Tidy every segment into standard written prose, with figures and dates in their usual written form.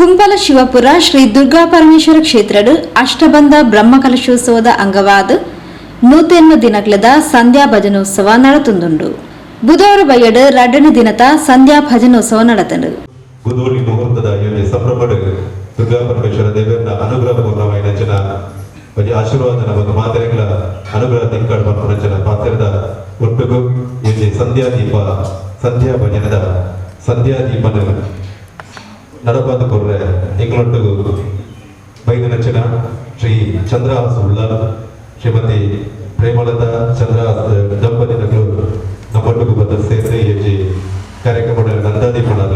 ಕುಂಬಲ ಶಿವಪುರ ಶ್ರೀ ದುರ್ಗಾ ಪರಮೇಶ್ವರ ಕ್ಷೇತ್ರಡು ಅಷ್ಟಬಂಧ ಬ್ರಹ್ಮಕಲಶೋತ್ಸವದ ಅಂಗವಾದ 108 ದಿನಕ್ಲದ ಸಂಧ್ಯಾ ಭಜನೋತ್ಸವ ನಡತುಂದುಂಡು. ಬುಧವಾರ ಬಯ್ಯಡು ರಡ್ಡನೇ ದಿನತ ಸಂಧ್ಯಾ ಭಜನೋತ್ಸವ ನಡತಂಡು. ಗುದೋಲಿ ಮುಹೂರ್ತದ ಯೋಜನೆ ಸಂಭ್ರಮಡ್ ದುರ್ಗಾ ಪರಮೇಶ್ವರ ದೇವರನ ಅನುಗ್ರಹ ಪೂರ್ಣವಾಯಿನ ಜನ ಒಂಜಿ ಆಶೀರ್ವಾದ ನಮಕ್ ಮಾತೆರೆಗ್ಲ ಅನುಗ್ರಹ ತಿಂಕಡ್ ಪನ್ಪುನಂಚಿನ ಪಾತ್ರದ ಒಟ್ಟುಗು ಯೋಜನೆ ಸಂಧ್ಯಾ ದೀಪ ಸಂಧ್ಯಾ ಭಜನದ ಸಂಧ್ಯಾ ದೀಪನ ನಡಪಾದ ಕೊರ್ರೆ ಎಂಗಳೊಟ್ಟುಗು ಬೈದನಂಚಿನ ಶ್ರೀ ಚಂದ್ರಹಾಸ್ ಉಳ್ಳಾಲ್ ಶ್ರೀಮತಿ ಪ್ರೇಮಲತಾ ಚಂದ್ರಹಾಸ್ ದಂಪತಿನಗಳು ನಮ್ಮೊಟ್ಟುಗು ಬಂದ ಸೇರಿ ಯೋಜಿ ಕಾರ್ಯಕ್ರಮದ ನಂದಾದೀಪನ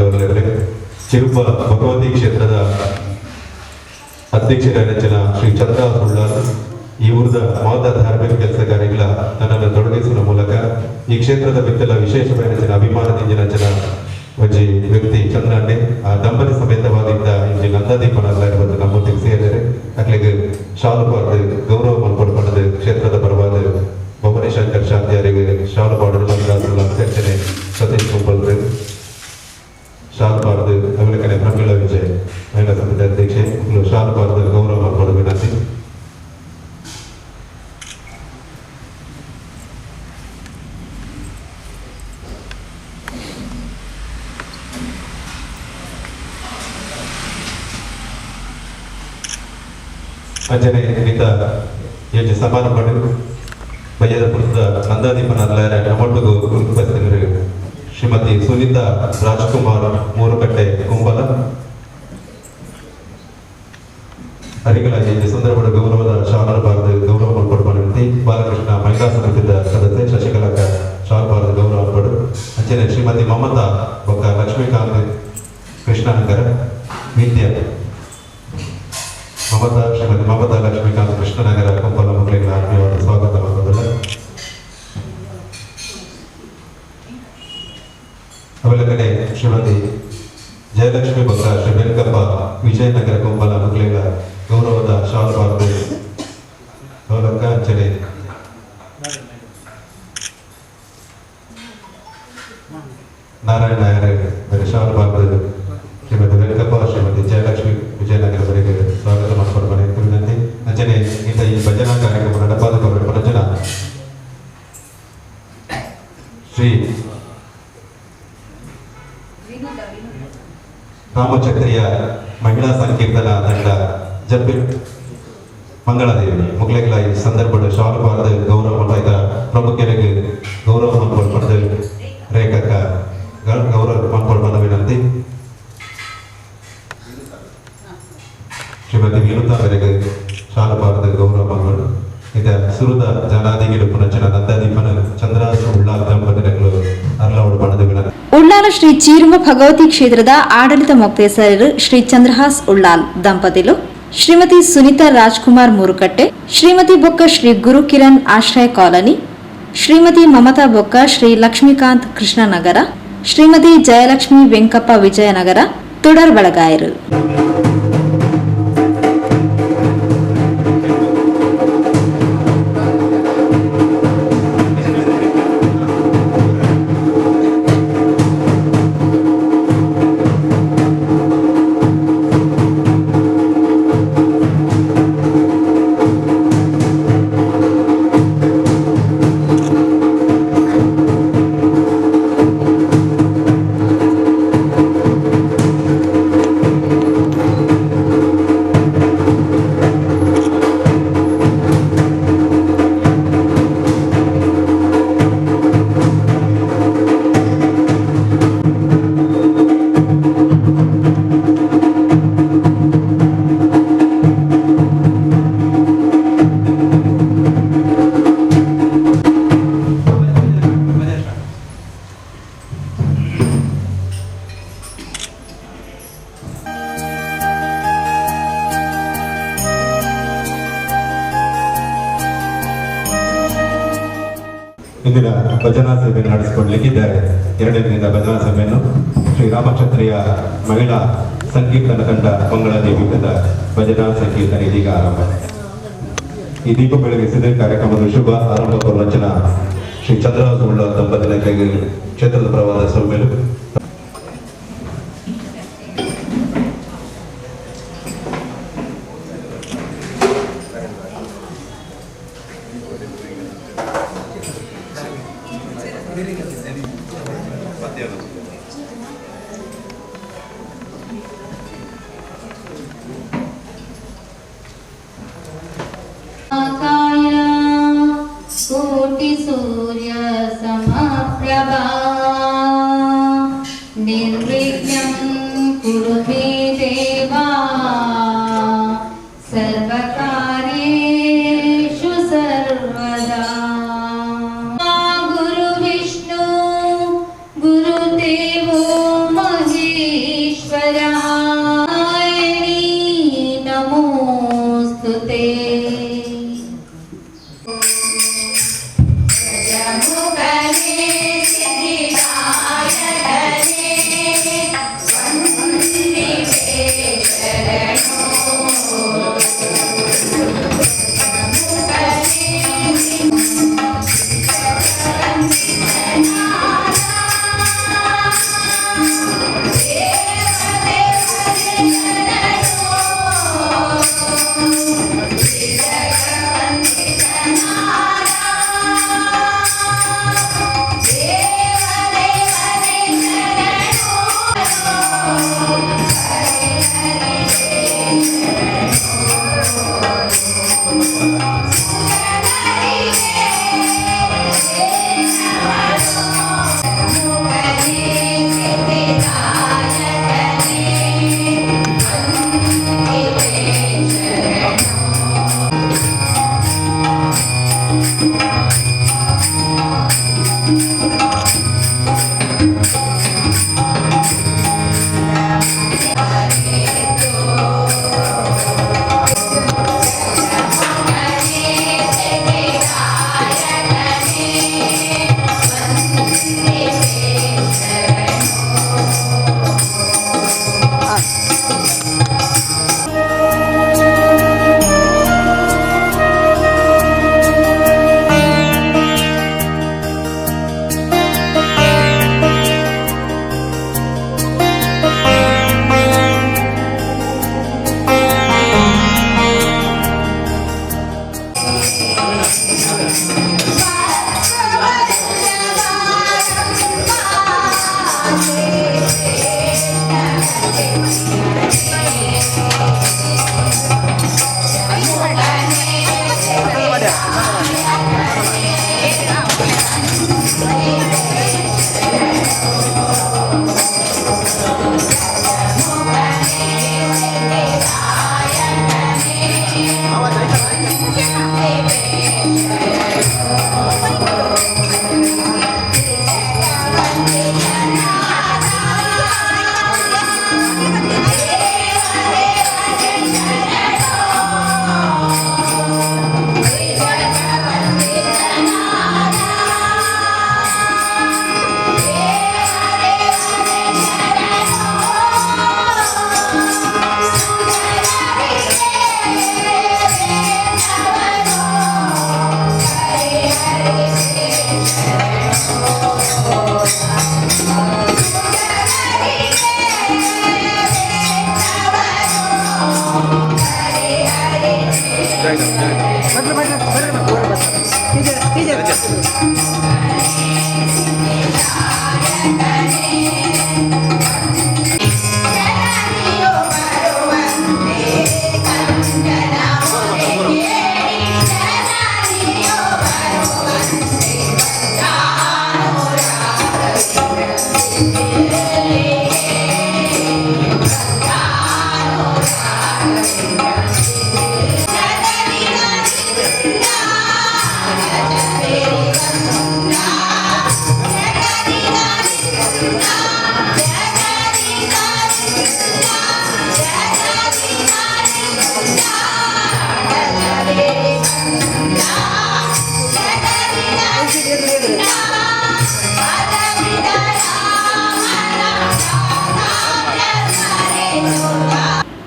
ಚಿರುಪ ಭಗವತಿ ಕ್ಷೇತ್ರದ ಅಧ್ಯಕ್ಷರಾದ ಶ್ರೀ ಚಂದ್ರಹಾಸ್ ಉಳ್ಳಾಲ್ ಈ ಊರದ ಮಾತಾ ಧಾರ್ಮಿಕ ಕೆಲಸ ಕಾರ್ಯಗಳ ತನ್ನನ್ನು ತೊಡಗಿಸುವ ಮೂಲಕ ಈ ಕ್ಷೇತ್ರದ ಬಿತ್ತಲ ವಿಶೇಷವಾದ ಅಭಿಮಾನದಿಂದ ಜನ ಒಂಜಿ ವ್ಯಕ್ತಿ ಚಂದ್ರಣ್ಣೆ ಆ ದಂಪತಿ ಸಮೇತವಾದಿಂದ ಇಂಜಿ ನಂದಾದೀಪನ ಬಂದು ನಮ್ಮೊಟ್ಟಿಗೆ ಸೇರಿದರೆ ಅಕ್ಲೆಗ್ ಶಾಲು ಪಾಡ್ದು ಗೌರವ ಮಲ್ಪಡು ಪಡೆದು ಕ್ಷೇತ್ರದ ಪರವಾದ ಭವಾನಿ ಶಂಕರ್ ಶಾಂತಿಯರಿಗೆ ಶಾಲು ಪಾಡಲು ಅಧ್ಯಕ್ಷನೆ ಸತೀಶ್ ಕುಂಬಲ್ರು ಶಾಲು ಪಾಡ್ದು ಅವಲಕನೆ ಪ್ರಮೀಳ ವಿಜಯ್ ಮಹಿಳಾ ಸಮಿತಿ ಅಧ್ಯಕ್ಷೆ ಶಾಲು ಪಾಡ್ದು ಗೌರವ ಮಲ್ಪಡು ವಿನಂತಿ. ಅಂಜನೆ ನಿತ ಯೋಜನೆ ಸಮಾರಂಭ ಬಯ್ಯದ ಪುರದ ನಂದಾದೀಪನ ನಮ್ಮೊಟ್ಟಿಗೂ ಉಪಸ್ಥಿತರು ಶ್ರೀಮತಿ ಸುನೀತಾ ರಾಜ್ಕುಮಾರ್ ಮೂರುಕಟ್ಟೆ ಕುಂಬಲ ಅರಿಗಳ ಈ ಸಂದರ್ಭದ ಗೌರವದ ಶಾಲಾ ಬಾರದ ಗೌರವ ಮಲ್ಪಡು ಬಾಲಕೃಷ್ಣ ಮಹಿಳಾ ಸಮಿತಿದ ಸದಸ್ಯೆ ಶಶಿಕಲಾಕ ಶಾಲ್ ಬಾರದ ಗೌರವ ಮಲ್ಪಡು ಅಂಚನೆ ಶ್ರೀಮತಿ ಮಮತಾ ಬೊಕ್ಕ ಲಕ್ಷ್ಮೀಕಾಂತ್ ಕೃಷ್ಣನಗರ ವಿದ್ಯಾ ಮಮತಾ ಶ್ರೀಮತಿ ಮಮತಾ ಲಕ್ಷ್ಮೀಕಾಂತ್ ಕೃಷ್ಣನಗರ ಕುಂಬಲ ಮಕ್ಕಳಿಗೆ ಆತ್ಮೀಯವಾದ ಸ್ವಾಗತ ಮಾಡುವುದಿಲ್ಲ. ಅವಲಕನೆ ಶ್ರೀಮತಿ ಜಯಲಕ್ಷ್ಮಿ ಭಕ್ತ ಶ್ರೀ ವೆಂಕಪ್ಪ ವಿಜಯನಗರ ಕುಂಬಲ ಮಕ್ಕಳಿಗಳ ಗೌರವದ ಶಾಲು ಬಾರದು ಅವಲಕ್ಕ ಅಂಚನೆ ನಾರಾಯಣ ನಾಯರ್ ಬೇರೆ ಶಾಲು ಬಾರದು ಶ್ರೀಮತಿ ವೆಂಕಪ್ಪ ಶ್ರೀಮತಿ ಜಯಲಕ್ಷ್ಮಿ ವಿಜಯನಗರ ಬರೆಗೆ ಸ್ವಾಗತ ಮಾಡಿಕೊಂಡು ಮನೆ ವಿನಂತಿ. ಅಂಚನೆ ಇಂಥ ಈ ಭಜನಾ ಕಾರ್ಯಕ್ರಮ ನಡಪಾದ ಭಜನಾ ಶ್ರೀ ರಾಮಚಕ್ರಿಯ ಮಹಿಳಾ ಸಂಕೀರ್ತನ ತಂಡ ಜಬ್ಬಿ ಮಂಗಳದೇವಿ ಮುಗ್ಲೆಗಳ ಈ ಸಂದರ್ಭದ ಶಾಲು ಬಾರದ ಗೌರವ ಮಲ್ಪದ ಪ್ರಮುಖರಿಗೆ ಗೌರವ ಮಲ್ಪಡ್ ರೇಖಕ ಗೌರವ ಮಲ್ಪಡ್ ವಿನಂತಿ. ಶ್ರೀಮತಿ ವಿನುತಾ ಅವರಿಗೆ ಶಾಲು ಬಾರದ ಗೌರವ ಮಲ್ಪಡು ಇದ ಸುರುದ ಜನಾದಿಗಿಡು ಪುನಚನ ನಂದಾದೀಪನ ಚಂದ್ರಾಸು ಉಳ್ಳಾಲ್ ದಂಪತಿಗಳು ಅರ್ಲವಡು ಬಣದ ವಿನಂತಿ. ಉಳ್ಳಾಲ ಶ್ರೀ ಚೀರುಂಬ ಭಗವತಿ ಕ್ಷೇತ್ರದ ಆಡಳಿತ ಮೊಕ್ತೇಸರರು ಶ್ರೀ ಚಂದ್ರಹಾಸ್ ಉಳ್ಳಾಲ್ ದಂಪತಿಲು ಶ್ರೀಮತಿ ಸುನೀತಾ ರಾಜ್ಕುಮಾರ್ ಮೂರುಕಟ್ಟೆ ಶ್ರೀಮತಿ ಬೊಕ್ಕ ಶ್ರೀ ಗುರುಕಿರಣ್ ಆಶ್ರಯ ಕಾಲೋನಿ ಶ್ರೀಮತಿ ಮಮತಾ ಬೊಕ್ಕ ಶ್ರೀ ಲಕ್ಷ್ಮೀಕಾಂತ್ ಕೃಷ್ಣನಗರ ಶ್ರೀಮತಿ ಜಯಲಕ್ಷ್ಮಿ ವೆಂಕಪ್ಪ ವಿಜಯನಗರ ತುಡರ್ ಬಳಗಾಯರು. ಇಂದಿನ ಭಜನಾ ಸೇವೆಯನ್ನು ನಡೆಸಿಕೊಡ್ಲಿಕ್ಕಿದ್ದಾರೆ. ಎರಡನೇ ದಿನದ ಭಜನಾ ಸೇವೆಯನ್ನು ಶ್ರೀ ರಾಮಕ್ಷತ್ರಿಯ ಮಹಿಳಾ ಸಂಕೀರ್ತನ ತಂಡ ಮಂಗಳದೇವಿ ಭಜನಾ ಸಂಕೀರ್ತನೆ ಇದೀಗ ಆರಂಭ. ಈ ದೀಪ ಬೆಳಗಿಸಿದ ಕಾರ್ಯಕ್ರಮದ ಶುಭ ಆರಂಭ ರಚನಾ ಶ್ರೀ ಚಂದ್ರಹಾಸ ಉಳ್ಳ ದಂಪತಿನ ಕೈಗೆ ಕ್ಷೇತ್ರದ ಪರವಾದ ಸೊಲ್ಮೆಲು. कोटि सूर्य समप्रभा निर्विघ्नं कुरु मे देवा सर्वकार्येषु सर्वदा। गुरुविष्णु गुरुदेवो महेश्वरः नमोऽस्तु ते।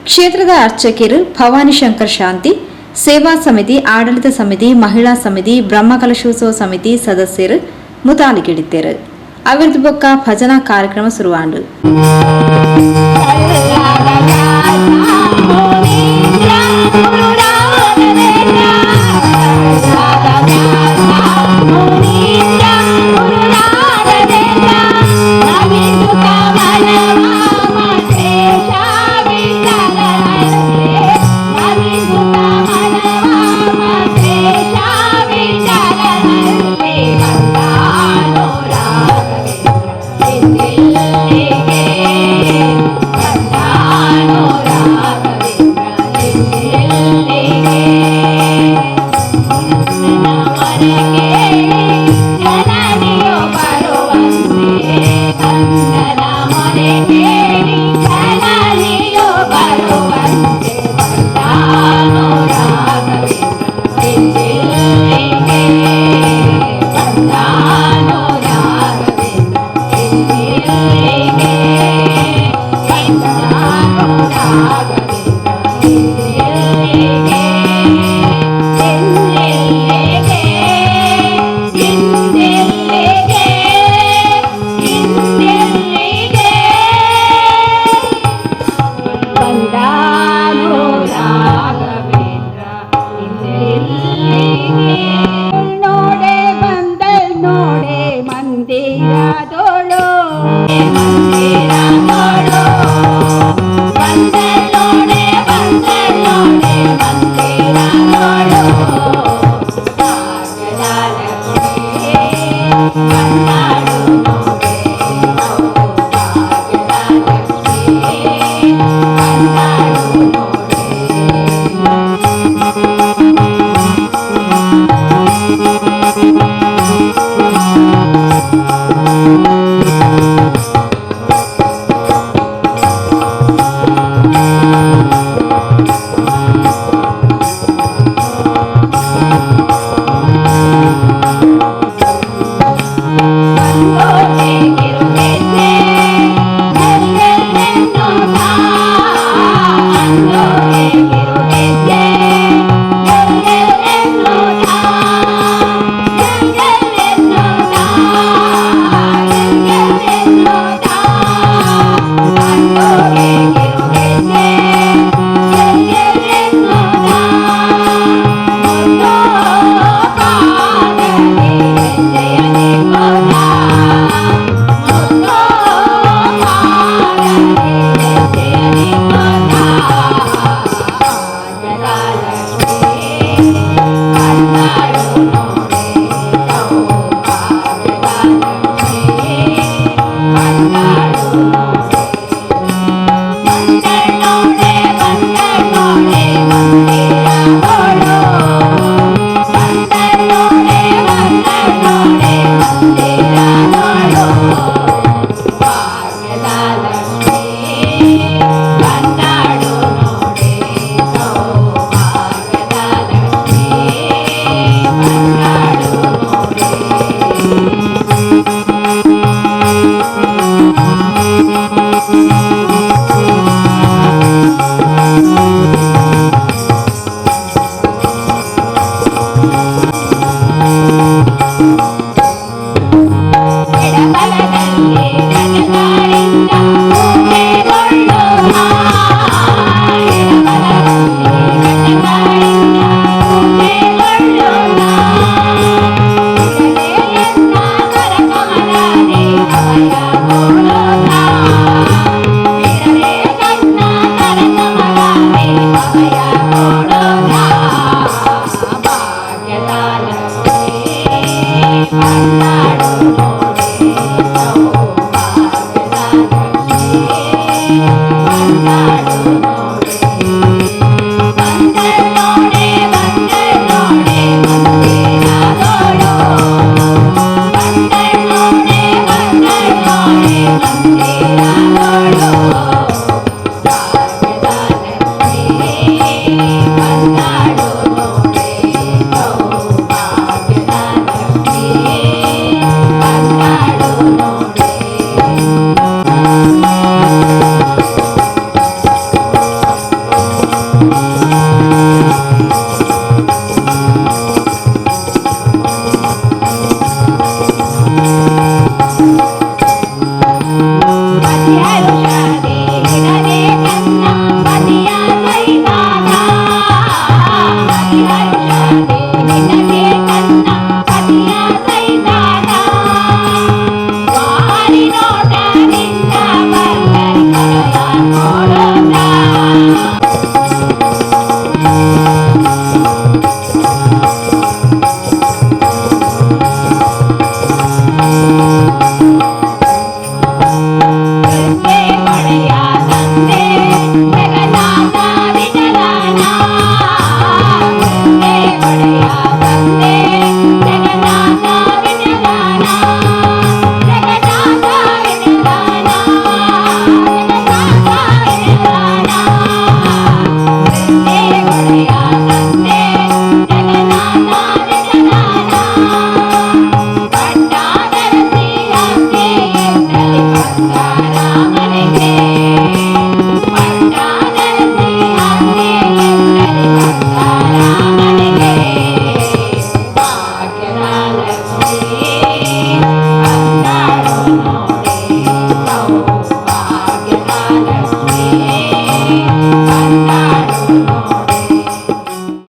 ಕ್ಷೇತ್ರದ ಅರ್ಚಕರು ಭವಾನಿಶಂಕರ್ ಶಾಂತಿ, ಸೇವಾ ಸಮಿತಿ, ಆಡಳಿತ ಸಮಿತಿ, ಮಹಿಳಾ ಸಮಿತಿ, ಬ್ರಹ್ಮಕಲಶೋತ್ಸವ ಸಮಿತಿ ಸದಸ್ಯರು ಮುತಾಲಿಕಿಡಿತ್ತೇರು. ಅವರದ್ದು ಬೊಕ್ಕ ಭಜನಾ ಕಾರ್ಯಕ್ರಮ ಶುರುವಾಂಡು. ಮುನೀಂದ್ರ. ಬಂಗಾರ.